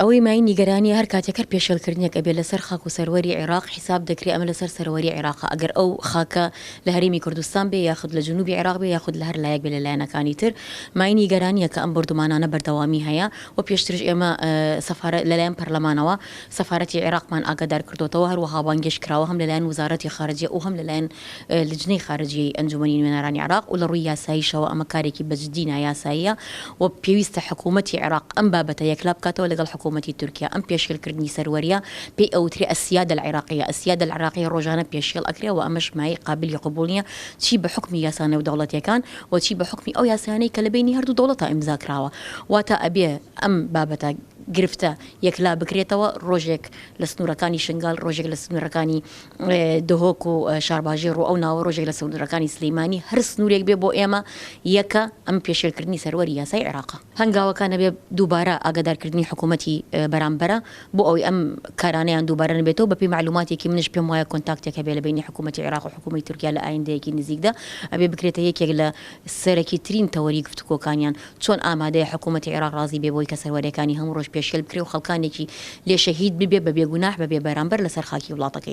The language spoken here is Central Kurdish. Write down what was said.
ئەوەی مایەی نیگەرانیە هەر کاتێک هەر پێشێلکردنێک ئەبێ لەسەر خاک و سەروەری عێراق حیساب دەکرێ ئەمە لەسەر سەروەری عێراقە ئەگەر ئەو خاکە لە هەرێمی کوردستان بێ یاخود لە جنوبی عێراق بێ یاخود لە هەر لایەک بێ لە لایەنەکانی تر مایەی نیگەرانیە کە ئەم بۆردومانانە بەردەوامی هەیە و پێشترش ئێمە سەفارە لەلایەن پەرلەمانەوە سەفارەتی عێراقمان ئاگادار کردۆتەوە هەروەها بانگێشت کراوە هەم لەلایەن وزارەتی خارجیە و هەم لەلایەن لجنەی خارجیەی ئەنجومەنی نوێنەرانی عێراق و لە ڕووی یاساییشەوە ئەمە کارێکی بە جدی نایاساییە و پێویستە حکوومەتی عێراق ئەم بابەتە یەکلا بکاتەوە لەگەڵ حکوومەتی تورکیا. ئەم پێشێلکردنی سەروەرییە پێی ئەوترێ السیادە العراقیە، السیادە العراقیە ڕۆژانە پێشێل ئەکرێ و ئەمەش مایەی قابلی قبوڵ نییە چی بە حوکمی یاسا نێودەوڵەتییەکان و چی بە حوکمی ئەو یاسایانەی کە لە بەینی هەردوو دەوڵەتا ئیمزا کراوە. واتە ئەبێ ئەم بابەتە گرفتە یەکلا بکرێتەوە ڕۆژێک لە سنوورەکانی شنگال، ڕۆژێک لە سنوورەکانی دهۆک و شارباژێڕ و ئەو ناوە ڕۆژێک لە سنوورەکانی سلیمانی هەر سنوورێک بێ بۆ ئێمە یەکە، ئەم پێشێلکردنی سەروەری یاسای عێراقە. هەنگاوەکان ئەبێ دووبارە ئاگادارکردنی حکوومەتی بەرامبەرە بۆ ئەوەی ئەم کارانەیان دووبارە نەبێتەوە، بەپێی مەعلووماتێکی منیش پێم وایە کۆنتاکتێک هەبێ لە بەینی حکوومەتی عێراق و حکوومەی تورکیا لە ئایندەیەکی نزیکدا ئەبێ بکرێتە یەکێک لە سەرەکیترین تەوەری گفتوگۆکانیان چۆن ئامادەیە حکوومەتی عێراق ڕازی بێ بۆی کە سەروەریەکانی هەموو ڕۆژ پێشێل بکرێ و خەڵکانێکی لێ شەهید ببێ بە بێ گوناح بە بێ بەرامبەر لەسەر خاکی وڵاتەکەی.